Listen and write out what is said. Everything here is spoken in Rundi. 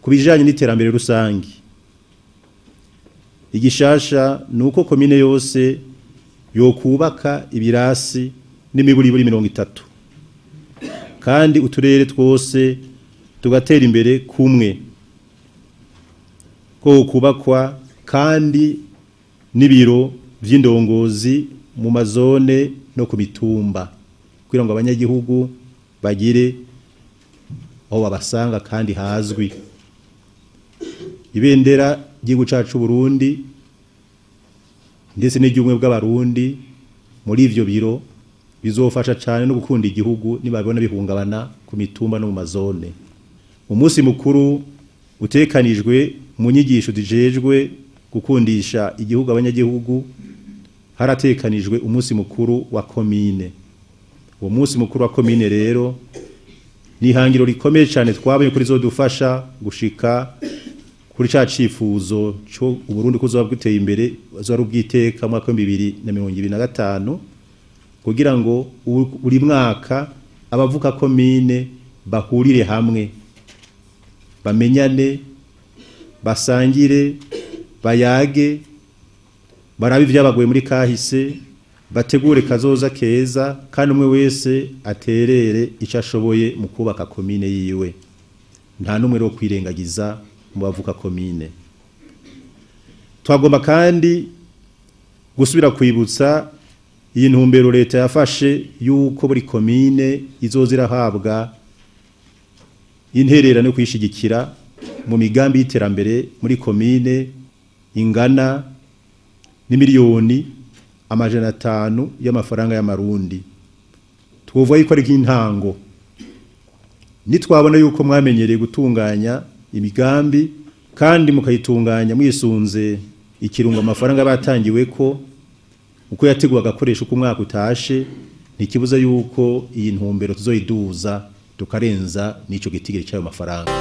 Ku bijanye n'iterambere rusangi, igishasha ni uko komine yose yokubaka ibirasi n'imiburiburi 30, kandi uturere twose tugatera imbere kumwe ko kubakwa, kandi n'ibiro vy'indongozi mu mazone no ku mitumba, kugira ngo abanyagihugu bagire aho babasanga kandi hazwi. Ibendera ry'igihugu cacu Burundi ndetse n'iry'ubumwe bw'Abarundi muri ivyo biro bizofasha cane no gukunda igihugu nibabona bihungabana ku mitumba no mu mazone. Umunsi mukuru utekanijwe mu nyigisho zijejwe gukundisha igihugu abanyagihugu, haratekanijwe umunsi mukuru wa komine. Uwo munsi mukuru wa komine rero ni ihangiro rikomeye cyane twabonye kuri zodufasha gushika kuri ca cifuzo cyo Uburundi kuzoba bwiteye imbere, ari ubwiteka mwaka wa 2025, kugira ngo buri mwaka abavuka komine bahurire hamwe, bamenyane, basangire, bayage, barabe ibyabagoye muri kahise, bategure kazoza keza, kandi umwe wese aterere icyo ashoboye mu kubaka komine yiwe. Nta n'umwe wo kwirengagiza mu bavuka komine. Twagomba kandi gusubira kwibutsa iyi ntumbero leta yafashe yuko buri komine izoza irahabwa intererano yo kuyishigikira mu migambi y'iterambere muri komine ingana n'imiliyoni 500 y'amafaranga y'Amarundi. Twovuga yuko ari nk'intango. Nitwabona yuko mwamenyereye gutunganya imigambi kandi mukayitunganya mwisunze ikirungo amafaranga batangiwe ko uko yateguwe agakoresho uko umwaka utashe, ntikibuza yuko iyi ntumbero tuzoyiduza tukarenza n'ico gitigiri cy'ayo mafaranga.